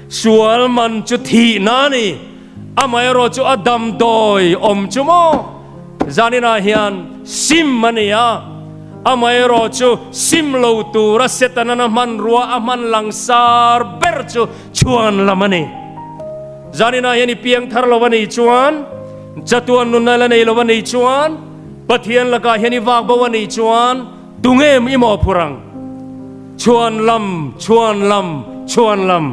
Sual man chu thihna a ni. Amaherawh chu a damdawi awm chu maw zaninah hian sim a ni a, amaherawh chu sim lo tura Setanan a hmanrua a hman langsar ber chu chhuan lam a ni. Zaninah hian i piang thar lo a nih chuan, chatuan nunna la nei lo a nih chuan, Pathian lakah hian i vak bo a nih chuan tunge i mawhphurh ang? Chhuan lam, chhuan lam, chhuan lam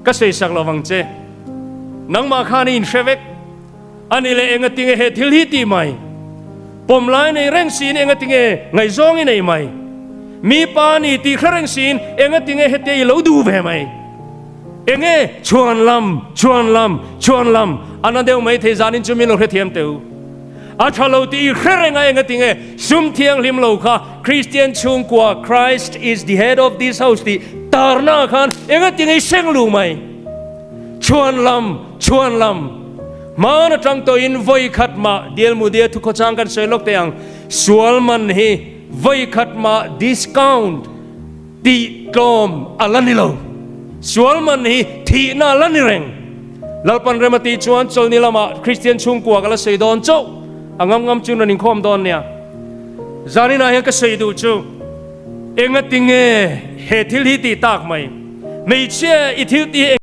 ka sawisak lo vang che. Nangmah khan i inhre vek a ni leh enga tinge he thil hi tih mai? Pawm lai nei reng siin enga tinge ngaihzawng i nei mai? Mi pa ni tih hre reng siin enga tinge hetia i lo duh ve mai? Enge chhuan lam, chhuan lam, chhuan lam a na deuh mai thei zanin chu min lo hrethiam teh u. A tha lo tih i hre reng a enga tinge sum thianghlim lo kha Kristian chhungkua Christ is the head of this house tih tarna khan enga tinge i seng lu mai? Chhuan lam, chhuan lam. Hmaan atang tawhin vawi khat mah Dial Mudia thukhawchang kan sawi lawk teh ang, sual man hi vawi khat mah discount tih tlawm a la ni lo. Sual man hi thihna a la ni reng. Lalpan rem a tih chuan chawlhni lamah Kristian chhungkua ka la sawi dawn chauh. A ngam ngam chu rawn inkhawm dawn nia. Zaninah hian ka sawi duh chu engatinge he thil hi tih tak mai? Hmeichhia i thil tih.